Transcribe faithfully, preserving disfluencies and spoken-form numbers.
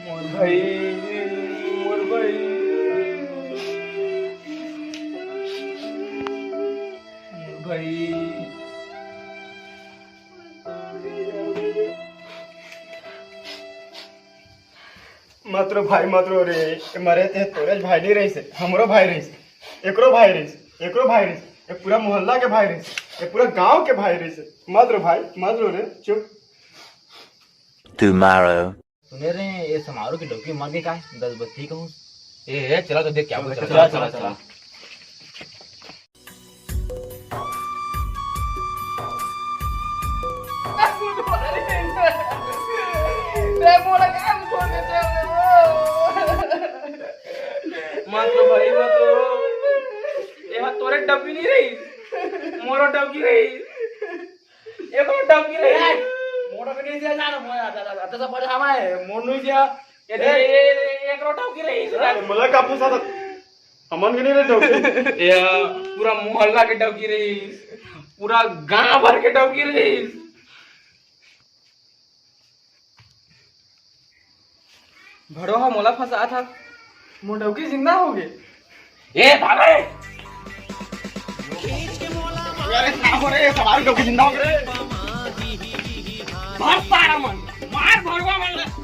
मोर भाई, मोर भाई, मोर भाई। मत रो भाई, मत रो रे। ए मरे ते तोरे भाई नहीं रहिस हे, हमरो भाई रहिस हे, एकरो भाई रहिस हे, एकरो भाई रहिस हे, ए पूरा मोहल्ला के भाई रहिस हे, ए पूरा गांव के भाई रहिस हे। मत रो भाई, मत रो रे, चुप। Tomorrow. सुने रे, ये समारोह की डौकी मर गई का? दस बत्ती कहूँ। ए, ए, चला तो देख क्या बोलता है। चला, चला, चला। मत रो भाई, मत रो। ये तोरे डौकी नहीं रही, मोरो डौकी रही। ये तो डौकी रही। मोरो भी नहीं दिया जाना, मोर आता, आता, आता सब पड़े हमारे, मोर नहीं दिया। ये, ये, ये, ये एक रो डौकी रही। ए, मोला का पूछा था? हमन के नहीं रे डौकी। ये पूरा मोहल्ला के डौकी रही, पूरा गांव भर के डौकी रही। भड़वा मोला फंसा था, मोर डौकी जिंदा हो गए। ए भागे। अरे का हो रे, हमारी डौकी जिंदा हो गए। मार सारा मन, मार भड़वा मन।